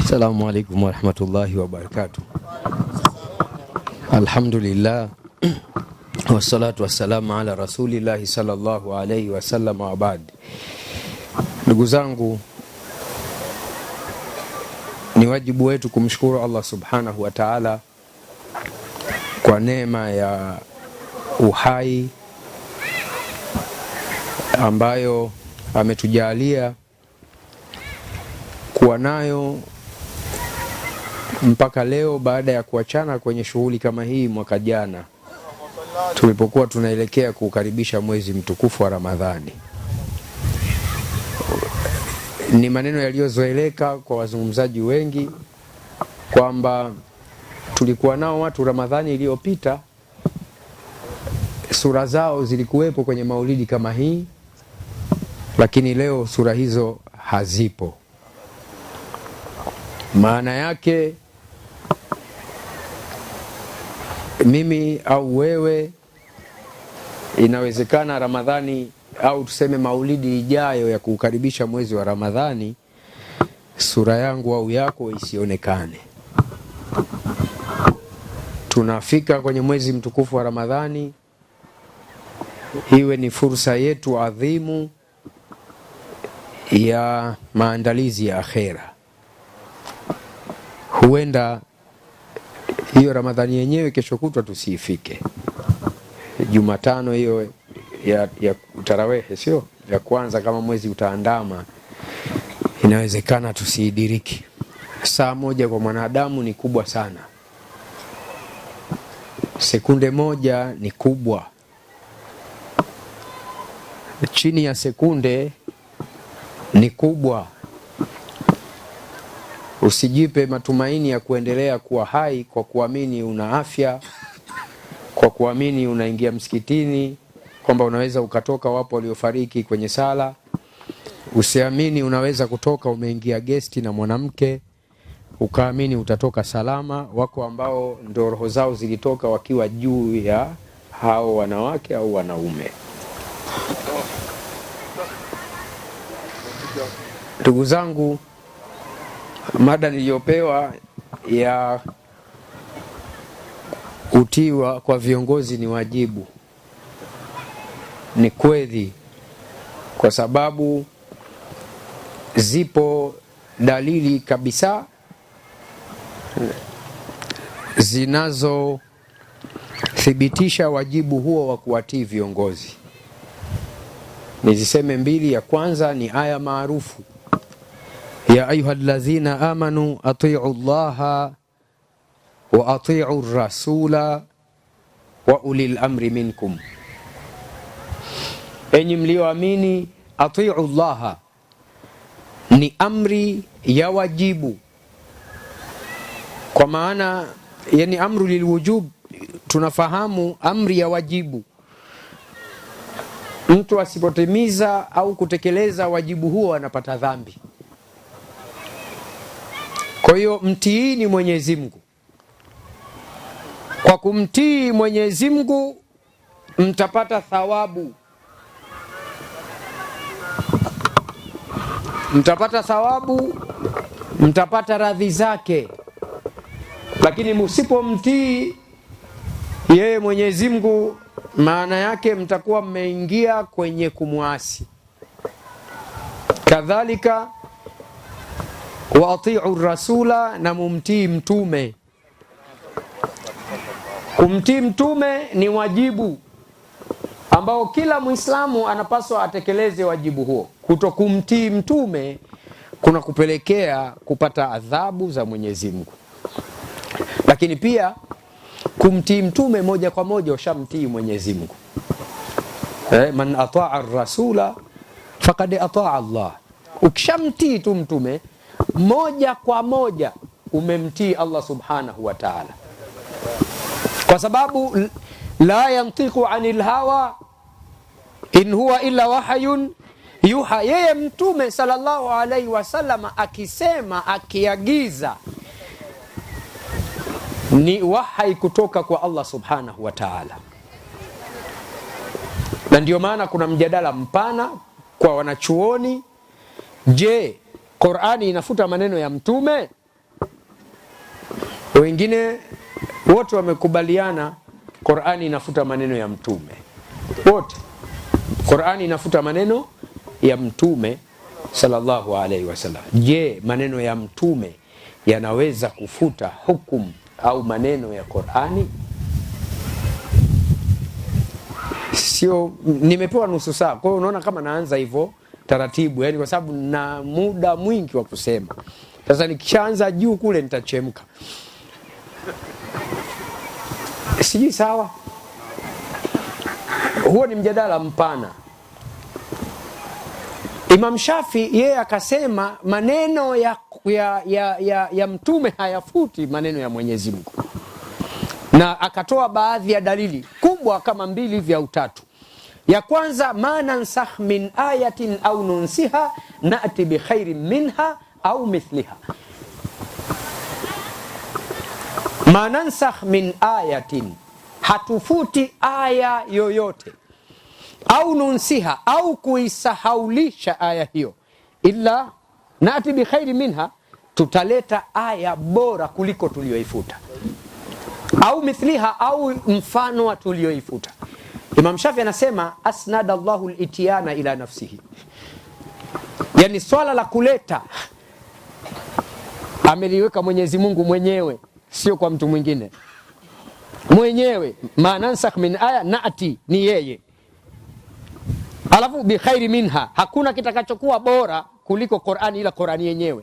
Assalamu alaikum warahmatullahi wabarakatuh. Alhamdulillah wassalatu wassalamu ala rasulillahi sallallahu alaihi wasallam wa baad. Ndugu zangu, ni wajibu wetu kumshukuru Allah subhanahu wa ta'ala kwa neema ya uhai ambayo ametujalia kuwa nayo mpaka leo, baada ya kuachana kwenye shughuli kama hii mwaka jana tulipokuwa tunaelekea kukaribisha mwezi mtukufu wa Ramadhani. Ni maneno yaliyozoeleka kwa wazungumzaji wengi kwamba tulikuwa nao watu Ramadhani iliyopita, sura zao zilikuwepo kwenye maulidi kama hii, lakini leo sura hizo hazipo. Maana yake mimi au wewe, inawezekana Ramadhani au tuseme maulidi ijayo ya kuukaribisha mwezi wa Ramadhani, sura yangu au yako isionekane. Tunafika kwenye mwezi mtukufu wa Ramadhani, iwe ni fursa yetu adhimu ya maandalizi ya akhera. Huenda hiyo Ramadhani yenyewe kesho kutwa tusiifike, Jumatano hiyo ya tarawehe, sio ya kwanza, kama mwezi utaandama, inawezekana tusiidiriki. Saa moja kwa mwanadamu ni kubwa sana, sekunde moja ni kubwa, chini ya sekunde ni kubwa. Usijipe matumaini ya kuendelea kuwa hai kwa kuamini una afya, kwa kuamini unaingia msikitini, kwamba unaweza ukatoka. Wapo waliofariki kwenye sala. Usiamini unaweza kutoka umeingia gesti na mwanamke ukaamini utatoka salama. Wako ambao ndio roho zao zilitoka wakiwa juu ya hao wanawake au wanaume. Ndugu zangu, mada niliyopewa ya utiwa kwa viongozi ni wajibu, ni kweli, kwa sababu zipo dalili kabisa zinazothibitisha wajibu huo wa kuwatii viongozi. Niziseme mbili. Ya kwanza ni aya maarufu ya ayuha alladhina amanu atiu llaha wa atiu rasula wa ulil amri minkum, enyi mlioamini, atiu llaha ni amri ya wajibu, kwa maana yani amru lilwujub. Tunafahamu amri ya wajibu, mtu asipotimiza au kutekeleza wajibu huo anapata dhambi. Kwa hiyo mtiini Mwenyezi Mungu. Kwa kumtii Mwenyezi Mungu mtapata thawabu, mtapata thawabu, mtapata radhi zake. Lakini msipomtii yeye Mwenyezi Mungu, maana yake mtakuwa mmeingia kwenye kumwasi. Kadhalika wa atiu rasula, na mumtii mtume. Kumtii mtume ni wajibu ambao kila Mwislamu anapaswa atekeleze wajibu huo. Kutokumtii mtume kuna kupelekea kupata adhabu za Mwenyezi Mungu, lakini pia kumtii mtume moja kwa moja ushamtii Mwenyezi Mungu. Man ataa rasula faqad ataa Allah. Ukishamtii tu mtume moja kwa moja umemtii Allah subhanahu wa ta'ala, kwa sababu la yantiqu anil hawa in huwa illa wahayun yuha. Yeye mtume sallallahu alaihi wasallam akisema, akiagiza ni wahai kutoka kwa Allah subhanahu wa ta'ala, na ndio maana kuna mjadala mpana kwa wanachuoni. Je, Qur'ani inafuta maneno ya mtume? Wengine wote wamekubaliana Qur'ani inafuta maneno ya Mtume. Wote. Qur'ani inafuta maneno ya Mtume sallallahu alaihi wasallam. Je, maneno ya Mtume yanaweza kufuta hukumu au maneno ya Qur'ani? Sio, nimepewa nusu saa, kwa hiyo unaona kama naanza hivyo taratibu, yani kwa sababu na muda mwingi wa kusema. Sasa nikishaanza juu kule nitachemka. Sijui sawa. Huo ni mjadala mpana. Imam Shafi yeye akasema maneno ya Mtume hayafuti maneno ya Mwenyezi Mungu, na akatoa baadhi ya dalili kubwa kama mbili hivi au tatu. Ya kwanza, ma nansakh min ayatin au nunsiha nati bi khairin minha au mithliha. Ma nansakh min ayatin, hatufuti aya yoyote, au nunsiha, au kuisahaulisha aya hiyo, illa nati bi khairi minha, tutaleta aya bora kuliko tuliyoifuta, au mithliha, au mfano wa tuliyoifuta. Imam Shafi anasema asnada Allahu al-itiyana ila nafsihi, yani swala la kuleta ameliweka Mwenyezi Mungu mwenyewe, sio kwa mtu mwingine, mwenyewe. Ma nansakh min aya nati, ni yeye. Alafu bi khairi minha, hakuna kitakachokuwa bora kuliko Qur'ani ila Qur'ani yenyewe,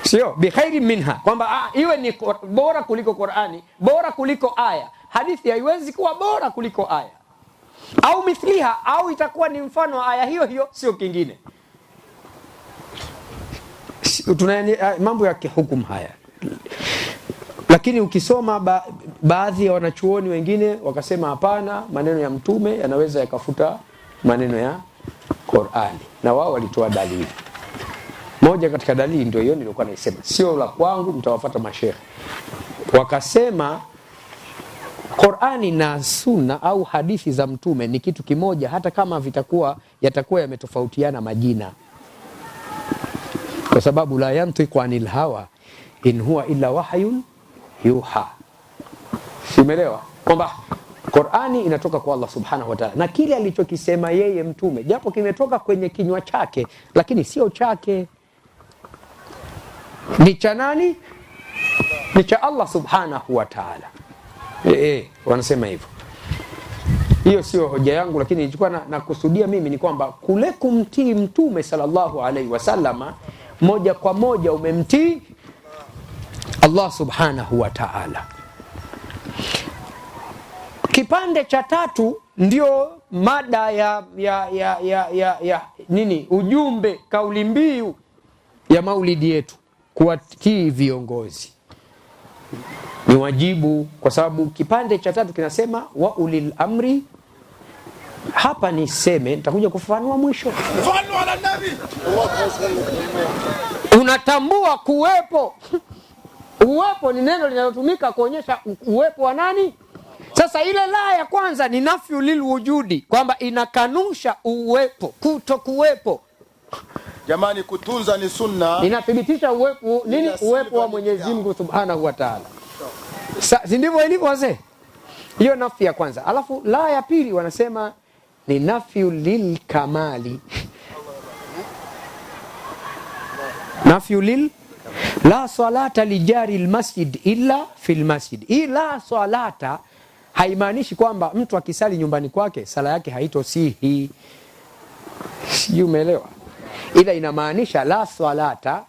sio bi khairi minha, kwamba iwe ni bora kuliko Qur'ani, bora kuliko aya. Hadithi haiwezi kuwa bora kuliko aya, au mithliha, au itakuwa ni mfano wa aya hiyo hiyo, sio kingine. Tuna mambo ya kihukumu haya, lakini ukisoma baadhi ya wanachuoni wengine wakasema hapana, maneno ya Mtume yanaweza yakafuta maneno ya Qur'ani, na wao walitoa dalili. Moja katika dalili ndio hiyo nilikuwa naisema, sio la kwangu, mtawafuata mashehe. Wakasema Qur'ani na Sunna au hadithi za Mtume ni kitu kimoja, hata kama vitakuwa yatakuwa yametofautiana majina, kwa sababu la yantiqu anil hawa in huwa illa wahyun yuha. Umeelewa kwamba Qur'ani inatoka kwa Allah subhanahu wa ta'ala, na kile alichokisema yeye Mtume japo kimetoka kwenye kinywa chake, lakini sio chake, ni cha nani? Ni cha Allah subhanahu wa ta'ala. Wanasema hivyo. Hiyo sio hoja yangu, lakini nilikuwa na kusudia mimi ni kwamba kule kumtii Mtume sallallahu alaihi wasallama moja kwa moja umemtii Allah subhanahu wa ta'ala. Kipande cha tatu ndio mada ya nini, ujumbe, kauli mbiu ya maulidi yetu, kuwatii viongozi ni wajibu, kwa sababu kipande cha tatu kinasema wa ulil amri. Hapa niseme, nitakuja kufafanua mwisho. Unatambua kuwepo. Uwepo ni neno linalotumika kuonyesha uwepo wa nani? Sasa ile la ya kwanza ni nafyu lil wujudi, kwamba inakanusha uwepo, kutokuwepo. Jamani, kutunza ni sunna, inathibitisha uwepo nini? Uwepo wa Mwenyezi Mungu Subhanahu wa Ta'ala. Si ndivyo ilivyo wazee? Hiyo nafsi ya kwanza. Alafu la ya pili wanasema ni nafyu lil kamali. Nafyu lil la salata lijari almasjid illa fil masjid. Hii la salata haimaanishi kwamba mtu akisali nyumbani kwake sala yake haitosihi. Sijui umeelewa? Ila inamaanisha la salata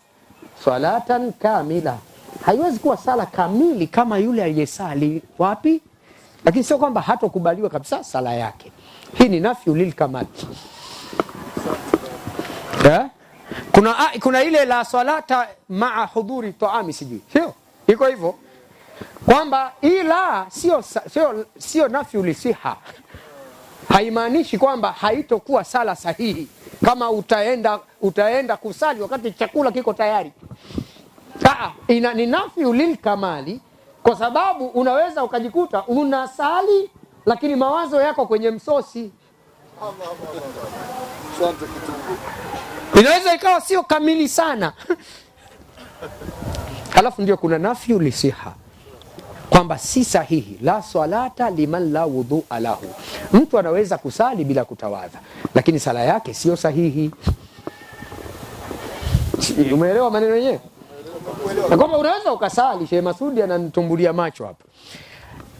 salatan kamila, haiwezi kuwa sala kamili kama yule aliyesali wapi, lakini sio kwamba hatokubaliwa kabisa sala yake. Hii ni nafyu lil kamal. Kuna ile la salata maa hudhuri taami, sijui sio iko hivyo kwamba ila sio nafyu lisiha, haimaanishi kwamba haitokuwa sala sahihi kama utaenda kusali wakati chakula kiko tayari. Ni nafyu lil kamali, kwa sababu unaweza ukajikuta unasali lakini mawazo yako kwenye msosi. Inaweza ikawa sio kamili sana. Halafu ndio kuna nafyu lisiha, kwamba si sahihi, la salata liman la wudhua lahu. Mtu anaweza kusali bila kutawadha, lakini sala yake sio sahihi. Umeelewa maneno yenyewe? Na kwamba unaweza ukasali, Sheikh Masudi ananitumbulia macho hapa.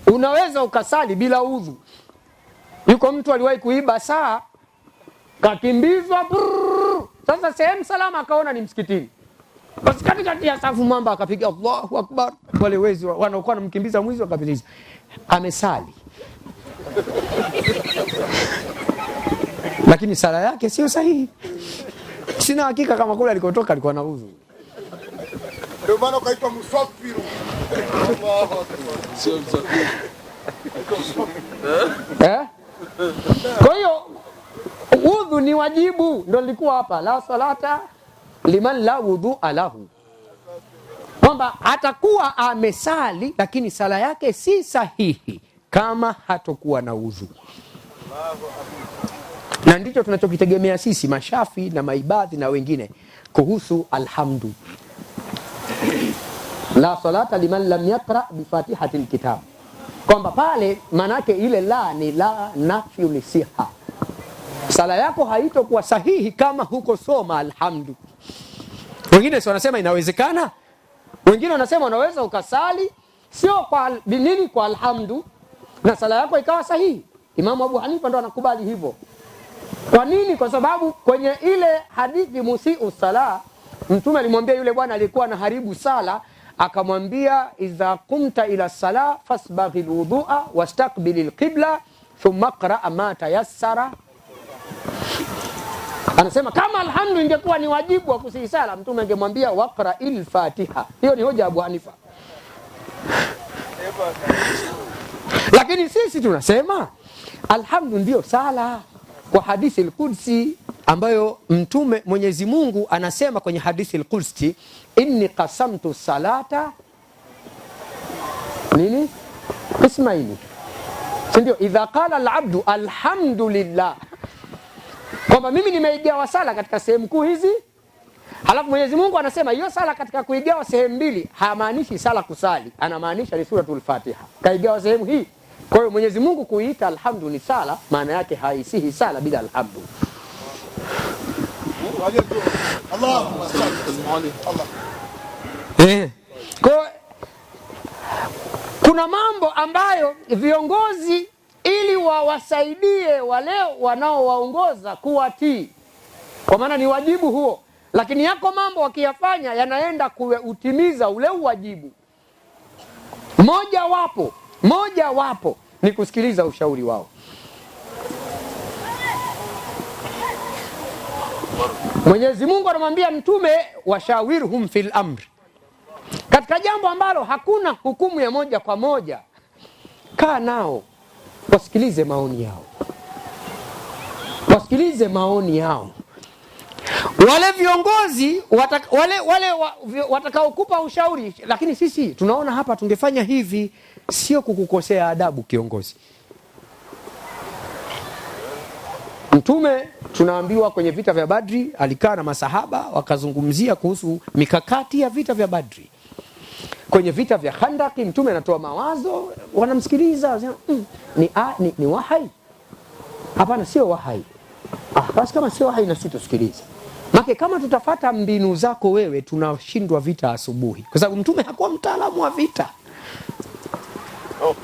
Unaweza ukasali bila udhu. Yuko mtu aliwahi kuiba saa, kakimbizwa, sasa sehemu salama akaona ni msikitini. Basi katikati ya safu mwamba akapiga Allahu Akbar, wale wezi wanaokuwa wanamkimbiza mwizi wakapiliza. Amesali. Lakini sala yake sio sahihi. Sina hakika kama kule alikotoka alikuwa na udhu. Ndio maana ukaitwa msafiru. Allahu Akbar. Sio msafiri. Eh? Kwa hiyo udhu ni wajibu, ndio lilikuwa hapa, la salata liman la wudhua lahu, kwamba atakuwa amesali lakini sala yake si sahihi kama hatokuwa na udhu. Na ndicho tunachokitegemea sisi mashafi na maibadhi na wengine kuhusu alhamdu. La salata liman lam yaqra bi fatihati alkitab, kwamba pale manake ile la ni la nafyu lisiha, sala yako haitokuwa sahihi kama hukosoma alhamdu. Wengine si wanasema inawezekana, wengine wanasema unaweza ukasali sio kwa nini, kwa alhamdu na sala yako ikawa sahihi. Imamu Abu Hanifa ndo anakubali hivyo. Kwa nini? Kwa sababu kwenye ile hadithi musiu sala, Mtume alimwambia yule bwana alikuwa anaharibu sala, akamwambia idha qumta ila sala fasbaghi alwudhu'a wastaqbil alqibla thumma qra ma tayassara. Anasema kama alhamdu ingekuwa ni wajibu wa kusihi sala, Mtume angemwambia waqra il fatiha. Hiyo ni hoja ya Abu Hanifa. Lakini sisi tunasema alhamdu ndio sala, kwa hadithi al-Qudsi ambayo Mtume Mwenyezi Mungu anasema kwenye hadithi al-Qudsi, inni qasamtu salata nini qismaini, si ndio? Idha qala al-abdu alhamdulillah, kwamba mimi nimeigawa sala katika sehemu kuu hizi. Halafu Mwenyezi Mungu anasema hiyo sala katika kuigawa sehemu mbili, hamaanishi sala kusali, anamaanisha ni suratul Fatiha, kaigawa sehemu hii. Kwa hiyo Mwenyezi Mungu kuiita alhamdu ni sala, maana yake haisihi sala bila alhamdu. Kwa kuna mambo ambayo viongozi ili wawasaidie wale wanaowaongoza kuwatii, kwa maana ni wajibu huo, lakini yako mambo wakiyafanya yanaenda kuutimiza ule uwajibu. Moja wapo ni kusikiliza ushauri wao. Mwenyezi Mungu anamwambia Mtume washawirhum fil amri, katika jambo ambalo hakuna hukumu ya moja kwa moja, kaa nao wasikilize maoni yao, wasikilize maoni yao. Wale viongozi watakaokupa ushauri, lakini sisi tunaona hapa tungefanya hivi, sio kukukosea adabu kiongozi. Mtume tunaambiwa kwenye vita vya Badri alikaa na masahaba wakazungumzia kuhusu mikakati ya vita vya Badri. Kwenye vita vya Khandaki Mtume anatoa mawazo, wanamsikiliza, wanasema ni wahai? Hapana, sio wahai. Basi kama sio wahai na sisi tusikilize. Make kama tutafata mbinu zako wewe tunashindwa vita asubuhi. Kwa sababu Mtume hakuwa mtaalamu wa vita.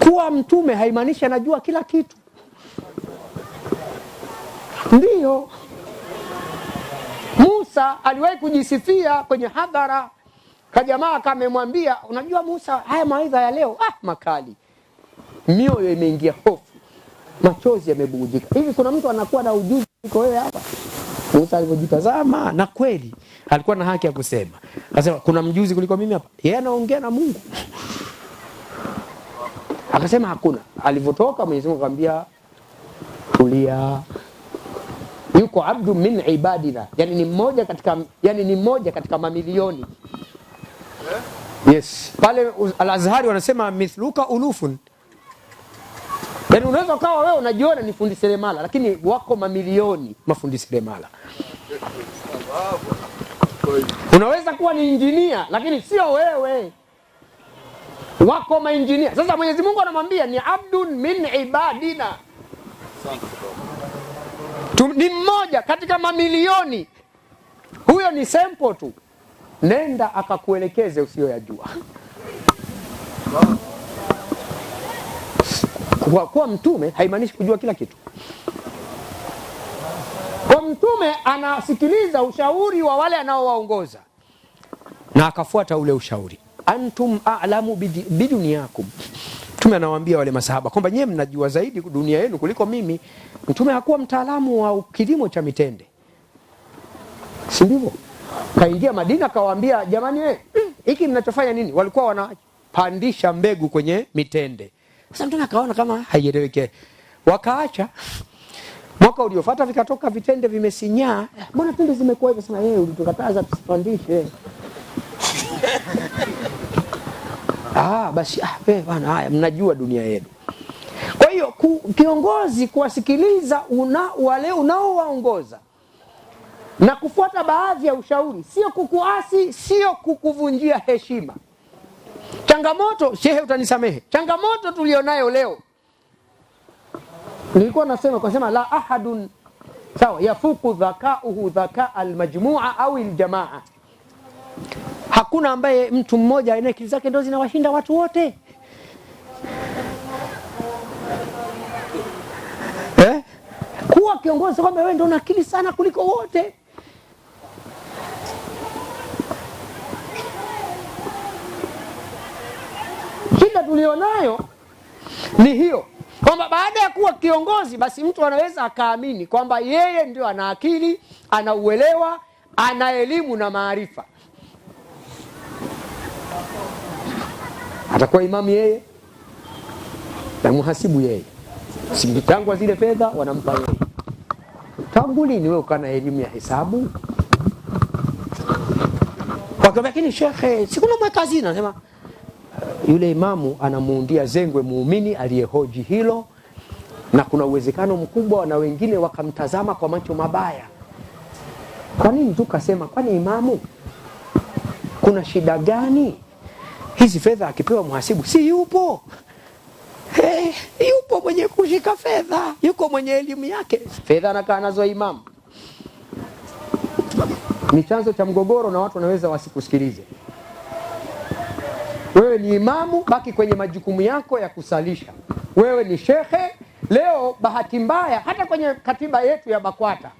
Kuwa mtume haimaanishi anajua kila kitu. Ndiyo. Musa aliwahi kujisifia kwenye hadhara, kajamaa kamemwambia, unajua Musa, haya mawaidha ya leo makali, mioyo imeingia hofu, machozi yamebubujika. Hivi kuna mtu anakuwa na ujuzi kuliko wewe hapa? Musa alipojitazama, na kweli alikuwa na haki ya kusema, akasema kuna mjuzi kuliko mimi hapa? Yeye anaongea na Mungu. Akasema hakuna. Alivotoka Mwenyezi Mungu akamwambia tulia, yuko abdu min ibadina, yani ni mmoja katika, yani ni mmoja katika mamilioni. Yes, pale Al-Azhari wanasema mithluka ulufun, yani unaweza ukawa wewe unajiona ni fundi seremala, lakini wako mamilioni mafundi seremala. Unaweza kuwa ni injinia lakini sio wewe, wako mainjinia. Sasa Mwenyezi Mungu anamwambia ni abdun min ibadina, ni mmoja katika mamilioni. Huyo ni sample tu, nenda akakuelekeze usiyoyajua. Kwa kuwa mtume haimaanishi kujua kila kitu. Kwa mtume anasikiliza ushauri wa wale anaowaongoza na akafuata ule ushauri. Antum a'lamu biduniyakum. Mtume anawaambia wale masahaba kwamba nyewe mnajua zaidi dunia yenu kuliko mimi. Mtume hakuwa mtaalamu wa kilimo cha mitende, si ndivyo? Kaingia Madina kawaambia, jamani, hiki mnachofanya nini? Walikuwa wanapandisha mbegu kwenye mitende. Sasa mtume akaona kama haieleweki, wakaacha. Mwaka uliofuata vikatoka vitende vimesinyaa. Mbona tende zimekuwa hivyo? Sema yeye ulitukataza tusipandishe. Basi bwana, haya mnajua dunia yenu. Kwa hiyo kiongozi kuwasikiliza wale unaowaongoza na kufuata baadhi ya ushauri, sio kukuasi, sio kukuvunjia heshima. Changamoto, shehe, utanisamehe, changamoto tulionayo leo, nilikuwa nasema kwa sema la ahadun sawa yafuku dhakauhu dhakaa almajmua au aljamaa, hakuna ambaye mtu mmoja anaye akili zake ndio zinawashinda watu wote. Kuwa kiongozi kwamba wewe ndio una akili sana kuliko wote. Shida tulionayo ni hiyo kwamba baada ya kuwa kiongozi basi mtu anaweza akaamini kwamba yeye ndio ana akili, anauelewa, ana elimu na maarifa. Atakuwa imamu yeye na muhasibu yeye, sitangwa zile fedha wanampa yeye. Tangu lini wewe ukana elimu ya hesabu? Lakini shekhe, sikuna mweka hazina, anasema yule imamu anamuundia zengwe muumini aliyehoji hilo, na kuna uwezekano mkubwa na wengine wakamtazama kwa macho mabaya. Kwa nini tu kasema, kwani imamu kuna shida gani? Hizi fedha akipewa mhasibu si yupo? Hey, yupo mwenye kushika fedha, yuko mwenye elimu yake, fedha anakaa nazo imamu. Ni chanzo cha mgogoro na watu wanaweza wasikusikilize. Wewe ni imamu, baki kwenye majukumu yako ya kusalisha. Wewe ni shekhe. Leo bahati mbaya, hata kwenye katiba yetu ya BAKWATA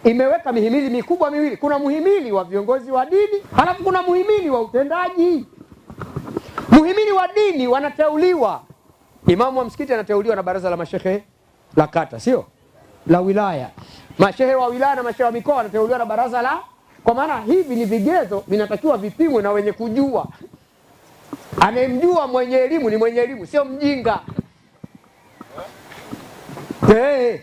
imeweka mihimili mikubwa miwili. Kuna muhimili wa viongozi wa dini, halafu kuna muhimili wa utendaji. Muhimili wa dini wanateuliwa, imamu wa msikiti anateuliwa na baraza la mashehe la kata, sio la wilaya. Mashehe wa wilaya na mashehe wa mikoa wanateuliwa na baraza la, kwa maana hivi ni vigezo vinatakiwa vipimwe na wenye kujua. Anayemjua mwenye elimu ni mwenye elimu, sio mjinga. Hey.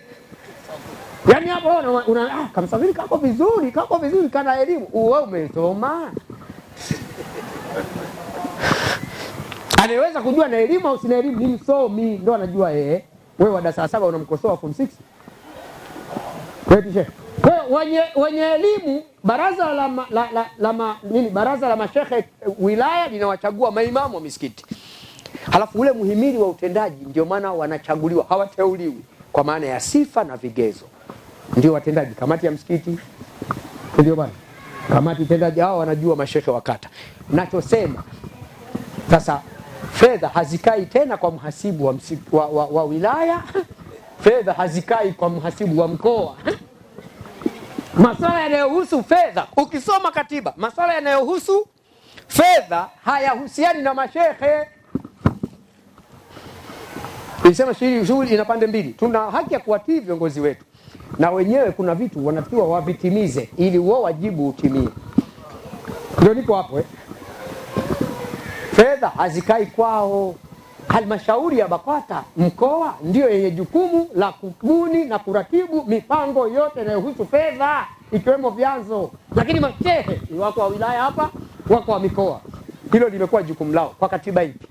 Yaani hapo una kamsafiri kako vizuri, kako vizuri, kana elimu. Uwe umesoma. Anaweza kujua na elimu au sina elimu ni msomi, ndio anajua yeye. Wewe wa darasa la 7 unamkosoa form 6. Kweli shehe. Kwa wenye elimu, baraza la nini, baraza la mashehe wilaya linawachagua maimamu wa misikiti. Halafu ule muhimili wa utendaji ndio maana wanachaguliwa, hawateuliwi kwa maana ya sifa na vigezo. Ndio watendaji, kamati ya msikiti ndio bwana, kamati tendaji, hao wanajua mashehe wa kata. Nachosema sasa, fedha hazikai tena kwa mhasibu wa wilaya, fedha hazikai kwa mhasibu wa mkoa. Masuala yanayohusu fedha, ukisoma katiba, masuala yanayohusu fedha hayahusiani na mashehe. Nilisema shughuli ina pande mbili. Tuna haki ya kuwatii viongozi wetu, na wenyewe kuna vitu wanatakiwa wavitimize ili wao wajibu utimie. Ndio nipo hapo Fedha hazikai kwao. Halmashauri ya BAKWATA mkoa ndio yenye jukumu la kubuni na kuratibu mipango yote inayohusu fedha ikiwemo vyanzo, lakini mashehe ni wako wa wilaya hapa, wako wa mikoa. Hilo limekuwa jukumu lao kwa katiba ipi?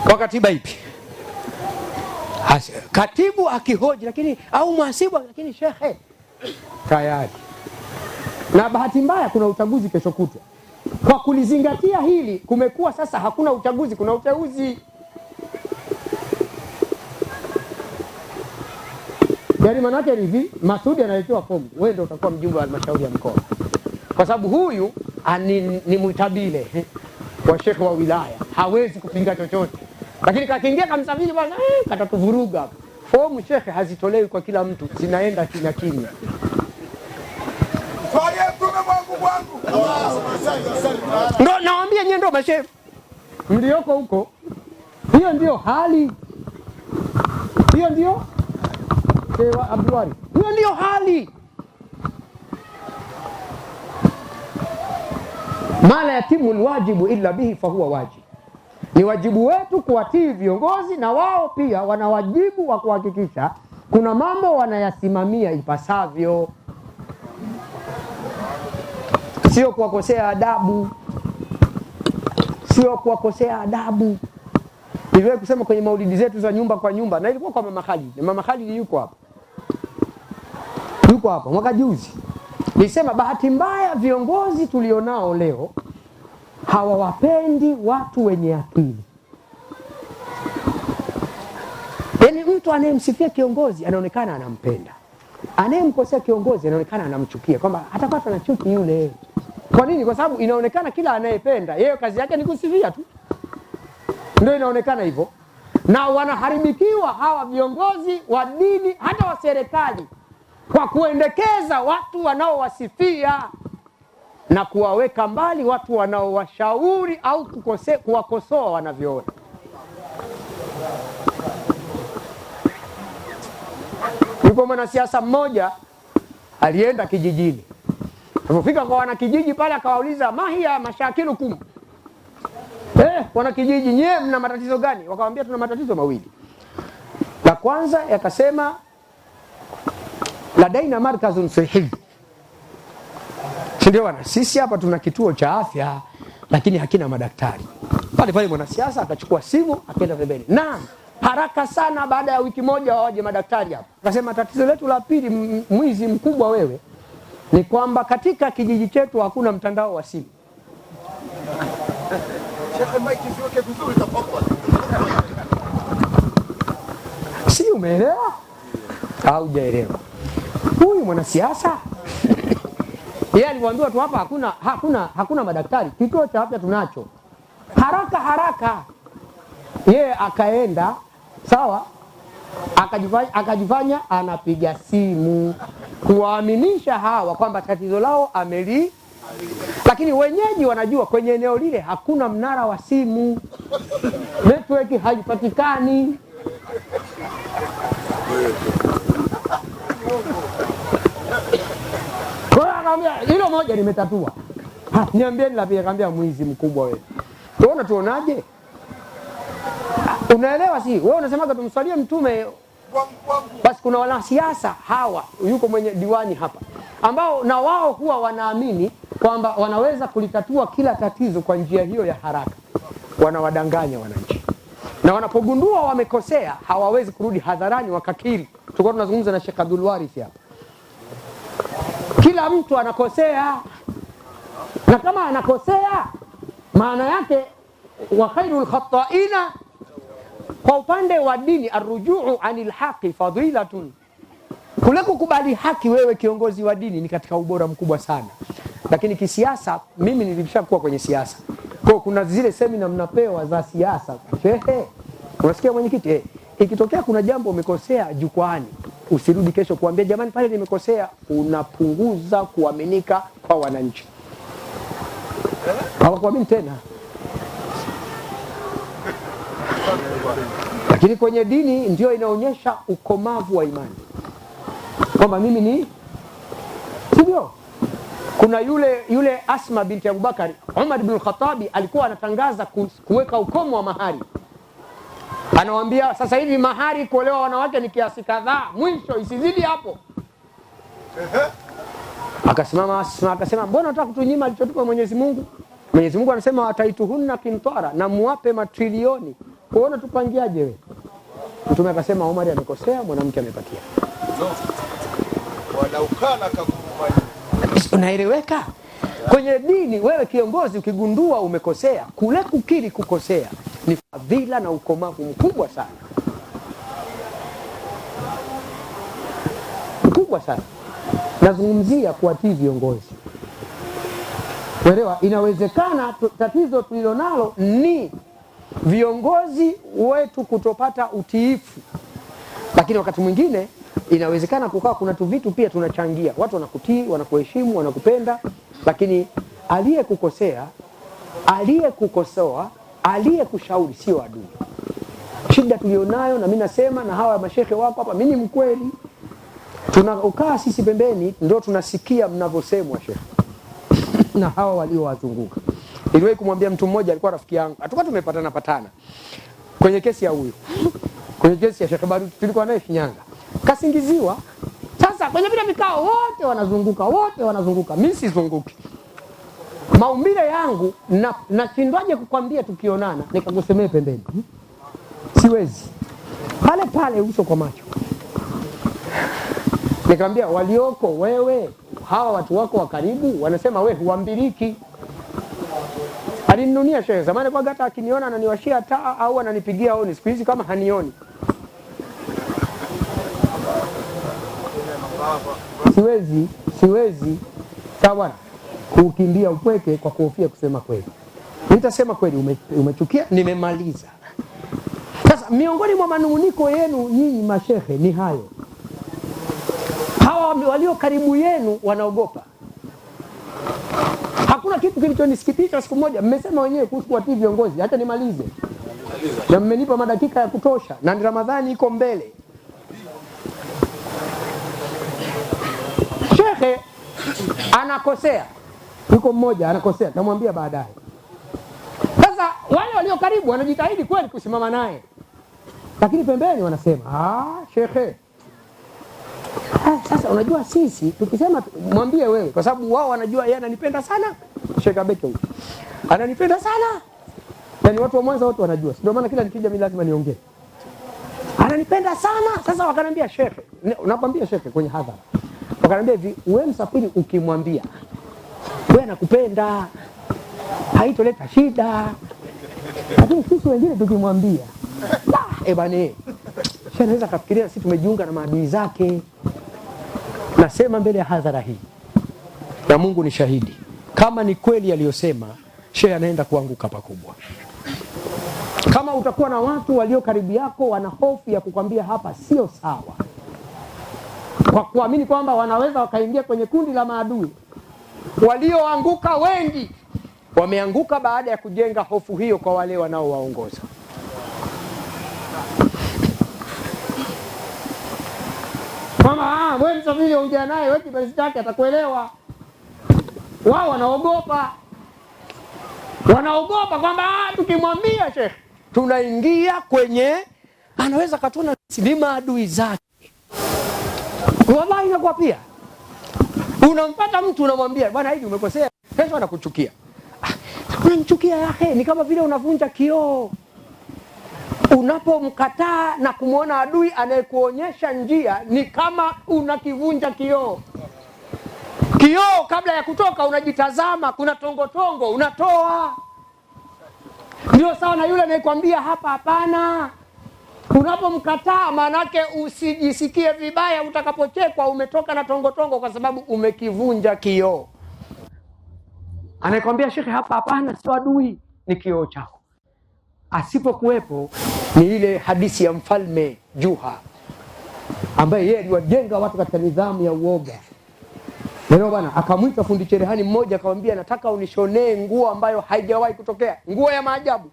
Kwa katiba ipi? Katibu akihoji lakini au mhasibu lakini shekhe tayari. Na bahati mbaya kuna uchaguzi kesho kutwa. Kwa kulizingatia hili, kumekuwa sasa hakuna uchaguzi, kuna uteuzi. Yaani maana ni hivi, Masudi analetewa fomu, wewe ndio utakuwa mjumbe wa halmashauri ya mkoa, kwa sababu huyu ni mwitabile wa shekhe wa wilaya, hawezi kupinga chochote, lakini kakiingia kamsafiri bwana, katatuvuruga. Fomu shekhe hazitolewi kwa kila mtu, zinaenda kimya kimya. Ndo nawaambia nyie, ndo mashehe mlioko huko, hiyo ndio hali, hiyo ndio Abdulwari, hiyo ndio hali. Ma la yatimu lwajibu illa bihi fahuwa wajib, ni wajibu wetu kuwatii viongozi, na wao pia wana wajibu wa kuhakikisha kuna mambo wanayasimamia ipasavyo, sio kuwakosea adabu, sio kuwakosea adabu. Niliwahi kusema kwenye maulidi zetu za nyumba kwa nyumba, na ilikuwa kwa Mama Khalid, na Mama Khalid yuko hapa, yuko hapa mwaka juzi. Nilisema bahati mbaya viongozi tulionao leo hawawapendi watu wenye akili. Yaani mtu anayemsifia kiongozi anaonekana anampenda, anayemkosea kiongozi anaonekana anamchukia, kwamba atakuwa ana chuki yule. Kwa nini? Kwa sababu inaonekana kila anayependa yeye kazi yake ni kusifia tu, ndio inaonekana hivyo, na wanaharibikiwa hawa viongozi wa dini hata wa serikali kwa kuendekeza watu wanaowasifia na kuwaweka mbali watu wanaowashauri au kuwakosoa wanavyoona. Yupo mwanasiasa mmoja alienda kijijini. Alipofika kwa wanakijiji pale akawauliza, mahia mashakilukum, wanakijiji nyie mna matatizo gani? Wakamwambia tuna matatizo mawili. La kwanza yakasema ladaina markazun sihi, si ndio bwana, sisi hapa tuna kituo cha afya lakini hakina madaktari. Pale pale mwanasiasa akachukua simu akaenda pembeni, naam, haraka sana, baada ya wiki moja waje madaktari hapa. Akasema tatizo letu la pili, mwizi mkubwa wewe, ni kwamba katika kijiji chetu hakuna mtandao wa simu. Si umeelewa au hujaelewa? Huyu mwanasiasa yeye aliwaambiwa tu hapa hakuna madaktari, kituo cha afya tunacho. Haraka haraka yeye akaenda, sawa, akajifanya anapiga simu kuwaaminisha hawa kwamba tatizo lao ameli, lakini wenyeji wanajua kwenye eneo lile hakuna mnara wa simu, network haipatikani. Kwa hiyo akamwambia hilo moja nimetatua. Niambieni la pili. Akamwambia mwizi mkubwa wewe. Tuona tuonaje? Unaelewa si? Wewe unasemaga tumswalie mtume. Basi kuna wanasiasa hawa, yuko mwenye diwani hapa, ambao na wao huwa wanaamini kwamba wanaweza kulitatua kila tatizo kwa njia hiyo ya haraka. Wanawadanganya wananchi, na wanapogundua wamekosea hawawezi kurudi hadharani wakakiri. Tulikuwa tunazungumza na Sheikh Abdul Warith hapa, kila mtu anakosea, na kama anakosea maana yake wa khairul khata'ina. Kwa upande wa dini, arrujuu anil haqi fadilatun, kule kukubali haki wewe kiongozi wa dini ni katika ubora mkubwa sana. Lakini kisiasa, mimi nilishakuwa kwenye siasa, kwa kuna zile semina mnapewa za siasa. Shehe, unasikia mwenyekiti, ikitokea kuna jambo umekosea jukwaani, usirudi kesho kuambia jamani, pale nimekosea. Unapunguza kuaminika kwa wananchi, hawakuamini tena. Lakini kwenye dini ndio inaonyesha ukomavu wa imani kwamba mimi ni, sivyo? Kuna yule Asma binti Abubakari, Umar ibn al-Khattabi alikuwa anatangaza kuweka ukomo wa mahari. Anawaambia sasa hivi mahari kuolewa wanawake ni kiasi kadhaa, mwisho isizidi hapo. Akasimama Asma akasema, mbona unataka kutunyima alichotupa Mwenyezi Mungu? Mwenyezi Mungu anasema ataituhunna kintara, na muwape matrilioni. Kuona tupangiaje wewe? Mtume akasema Omar amekosea, mwanamke amepatia. Unaeleweka? Kwenye dini wewe kiongozi ukigundua umekosea, kule kukiri kukosea ni fadhila na ukomavu mkubwa sana. Mkubwa sana. Nazungumzia kuwatii viongozi. Uelewa, inawezekana tatizo tulilonalo ni viongozi wetu kutopata utiifu. Lakini wakati mwingine inawezekana kukawa kuna tu vitu pia tunachangia. Watu wanakutii, wanakuheshimu, wanakupenda, lakini aliyekukosea, aliyekukosoa, aliyekushauri sio adui. Shida tulionayo, na mimi nasema na hawa mashehe wako hapa, mimi ni mkweli. Tunakaa sisi pembeni ndio tunasikia mnavyosemwa shehe na hawa waliowazunguka. Niliwahi kumwambia mtu mmoja, alikuwa rafiki yangu, hatukuwa tumepatana patana kwenye kesi ya huyu, kwenye kesi ya Sheikh Baruti tulikuwa naye Shinyanga, kasingiziwa. Sasa kwenye vile vikao wote wanazunguka, wote wanazunguka, mimi sizunguki. Maumbile yangu nashindwaje kukwambia tukionana nikakusemee pembeni? Siwezi. Pale pale uso kwa macho. Nikamwambia walioko wewe, hawa watu wako wa karibu wanasema we huambiliki. Alininunia shehe zamani kwa hata akiniona ananiwashia taa au ananipigia honi, siku hizi kama hanioni. Siwezi sawa bwana, kuukimbia upweke kwa kuhofia kusema kweli. Nitasema kweli, umechukia, nimemaliza. Sasa miongoni mwa manunguniko yenu nyinyi mashehe ni hayo. Hawa walio karibu yenu wanaogopa. Hakuna kitu kilichonisikitisha siku moja, mmesema wenyewe kuhusu kuwatii viongozi, hata nimalize. Na mmenipa madakika ya kutosha na ni Ramadhani iko mbele. Shekhe anakosea, yuko mmoja anakosea, namwambia baadaye. Sasa wale walio karibu wanajitahidi kweli kusimama naye, lakini pembeni wanasema shekhe. Sasa unajua sisi tukisema mwambie wewe, kwa sababu wao wanajua yeye ananipenda sana. Sheikh Abeke huyu ananipenda sana, yaani watu wa Mwanza wote wanajua, ndio maana kila nikija mimi lazima niongee. Ananipenda sana. Sasa wakaniambia shekhe, nakwambia shekhe kwenye hadhara, wakaniambia hivi, wewe Msafiri ukimwambia wewe anakupenda haitoleta shida, lakini sisi wengine tukimwambia bane, shehe anaweza kafikiria sisi tumejiunga na maadui zake. Nasema mbele ya hadhara hii na Mungu ni shahidi, kama ni kweli aliyosema shehe anaenda kuanguka pakubwa. Kama utakuwa na watu walio karibu yako wana hofu ya kukwambia hapa sio sawa, kwa kuamini kwamba wanaweza wakaingia kwenye kundi la maadui, walioanguka wengi wameanguka baada ya kujenga hofu hiyo kwa wale wanaowaongoza. Mama, wewe Msafiri ongea naye, wewe kipenzi chake atakuelewa. Wao wanaogopa. Wanaogopa kwamba tukimwambia shekhe tunaingia kwenye, anaweza katuna ni maadui zake. Wallahi inakuwa pia unampata mtu unamwambia bwana hivi umekosea, kesho anakuchukia. Unamchukia yake ni kama vile unavunja kioo. Unapomkataa na kumwona adui anayekuonyesha njia ni kama unakivunja kioo. Kioo kabla ya kutoka unajitazama, kuna tongotongo unatoa. Ndio sawa na yule anayekwambia hapa hapana. Unapomkataa maanake usijisikie vibaya utakapochekwa umetoka na tongotongo kwa sababu umekivunja kioo. Anayekwambia shekhe hapa hapana sio adui, ni kioo chako. Asipokuwepo ni ile hadithi ya mfalme Juha ambaye yeye aliwajenga watu katika nidhamu ya uoga. Leo bwana akamwita fundi cherehani mmoja akamwambia, nataka unishonee nguo ambayo haijawahi kutokea, nguo ya maajabu.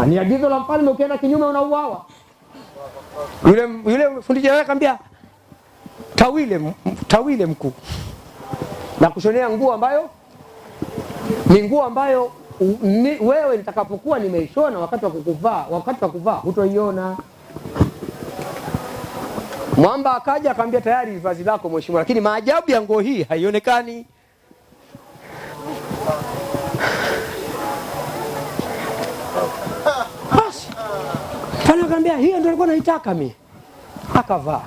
Ni agizo la mfalme, ukienda kinyume unauawa. Yule fundi cherehani akamwambia, tawile mkuu, na kushonea nguo ambayo ni nguo ambayo wewe nitakapokuwa nimeishona wakati wa kuvaa hutoiona. Mwamba akaja akamwambia, tayari vazi lako mheshimiwa, lakini maajabu ya nguo hii haionekani. Basi Akamwambia hiyo ndio alikuwa naitaka mimi. Akavaa.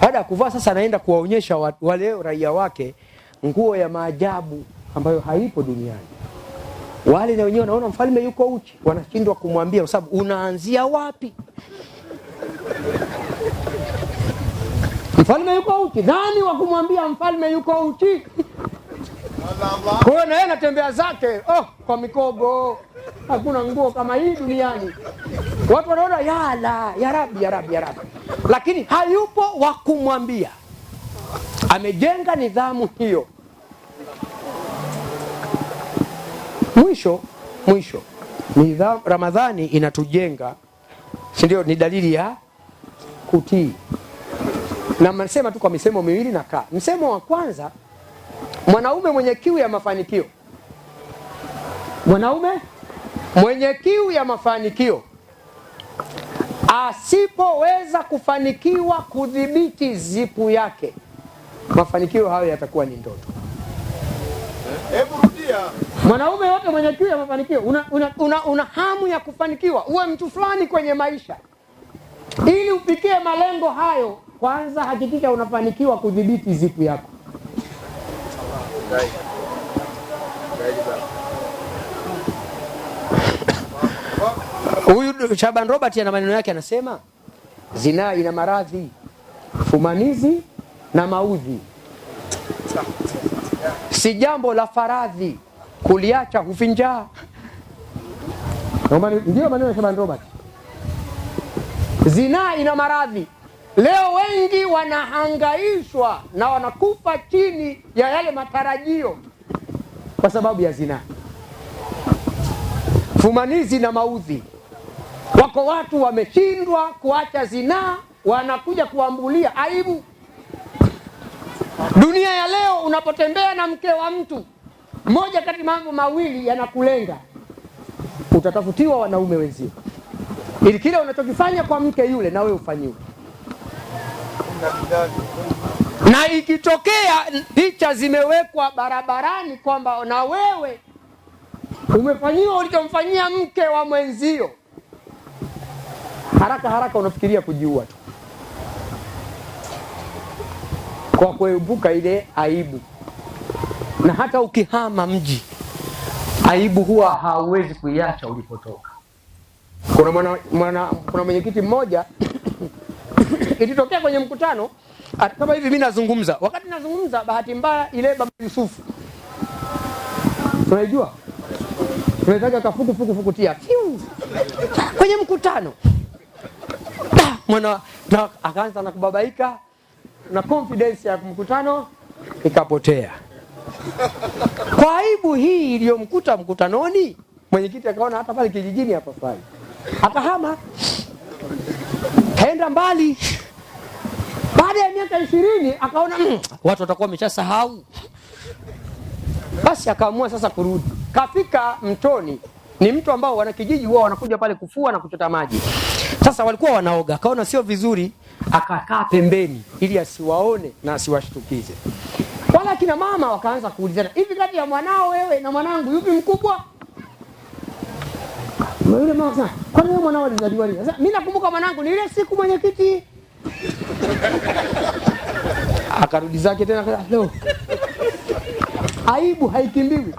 Baada ya kuvaa sasa anaenda kuwaonyesha wale raia wake nguo ya maajabu ambayo haipo duniani. Wale na wenyewe wanaona mfalme yuko uchi, wanashindwa kumwambia kwa sababu unaanzia wapi? Mfalme yuko uchi, nani wa kumwambia mfalme yuko uchi? Kwa hiyo na yeye anatembea zake, oh, kwa mikogo, hakuna nguo kama hii duniani. Watu wanaona yala ya Rabbi, ya Rabbi, ya Rabbi, lakini hayupo wa kumwambia. Amejenga nidhamu hiyo. Mwisho mwisho, nidhamu Ramadhani inatujenga, si ndio? Ni dalili ya kutii. Na nasema tu kwa misemo miwili na kaa. Msemo wa kwanza, mwanaume mwenye kiu ya mafanikio, mwanaume mwenye kiu ya mafanikio asipoweza kufanikiwa kudhibiti zipu yake, mafanikio hayo yatakuwa ni ndoto. Hebu rudia. Mwanaume yote mwenye kiu ya mafanikio, una hamu ya kufanikiwa, uwe mtu fulani kwenye maisha, ili ufikie malengo hayo, kwanza hakikisha unafanikiwa kudhibiti zipu yako. Huyu Shaban Robert ana maneno yake, anasema zinaa ina maradhi, fumanizi na maudhi, si jambo la faradhi, kuliacha hufinjaa. Ndio maneno ya Shaban Robert. Zinaa ina maradhi. Leo wengi wanahangaishwa na wanakufa chini ya yale matarajio kwa sababu ya zinaa, fumanizi na maudhi. Wako watu wameshindwa kuacha zinaa, wanakuja kuambulia aibu. Dunia ya leo, unapotembea na mke wa mtu, moja kati mambo mawili yanakulenga: utatafutiwa wanaume wenzio, ili kile unachokifanya kwa mke yule na wewe ufanyiwe. Na ikitokea picha zimewekwa barabarani kwamba na wewe umefanyiwa ulichomfanyia mke wa mwenzio, haraka haraka unafikiria kujiua tu kwa kuepuka ile aibu. Na hata ukihama mji, aibu huwa hauwezi kuiacha ulipotoka. Kuna mwenyekiti mmoja ilitokea kwenye mkutano kama hivi, mimi nazungumza, wakati nazungumza, bahati mbaya ile Baba Yusufu, tunaijua tunaitaga kafuku fuku fukutia fiu kwenye mkutano mwana na akaanza na kubabaika na confidence ya mkutano ikapotea. Kwa aibu hii iliyomkuta mkutanoni, mwenyekiti akaona hata pale kijijini hapa fai, akahama kaenda mbali. Baada ya miaka 20 akaona watu watakuwa wameshasahau, basi akaamua sasa kurudi. Kafika mtoni, ni mtu ambao wanakijiji huwa wanakuja pale kufua na kuchota maji. Sasa walikuwa wanaoga, akaona sio vizuri, akakaa pembeni ili asiwaone na asiwashtukize. Wala kina mama wakaanza kuulizana, hivi kati ya mwanao wewe na mwanangu yupi mkubwa? Yule mama akasema, kwani wewe mwanao alizaliwa lini? Sasa mimi nakumbuka mwanangu ni ile siku mwenyekiti. Akarudi zake tena akasema, lo. Aibu haikimbiwi.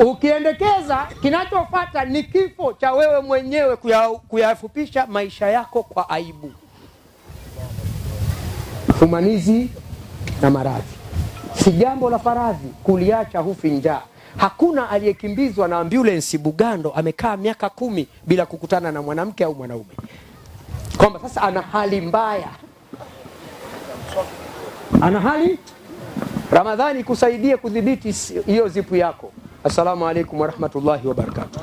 Ukiendekeza, kinachofuata ni kifo cha wewe mwenyewe kuyafupisha maisha yako kwa aibu, fumanizi na maradhi. Si jambo la faradhi kuliacha hufi njaa. Hakuna aliyekimbizwa na ambulensi Bugando amekaa miaka 10 bila kukutana na mwanamke au mwanaume, kwamba sasa ana hali mbaya, ana hali. Ramadhani kusaidie kudhibiti hiyo zipu yako. Assalamu alaikum warahmatullahi wabarakatuh.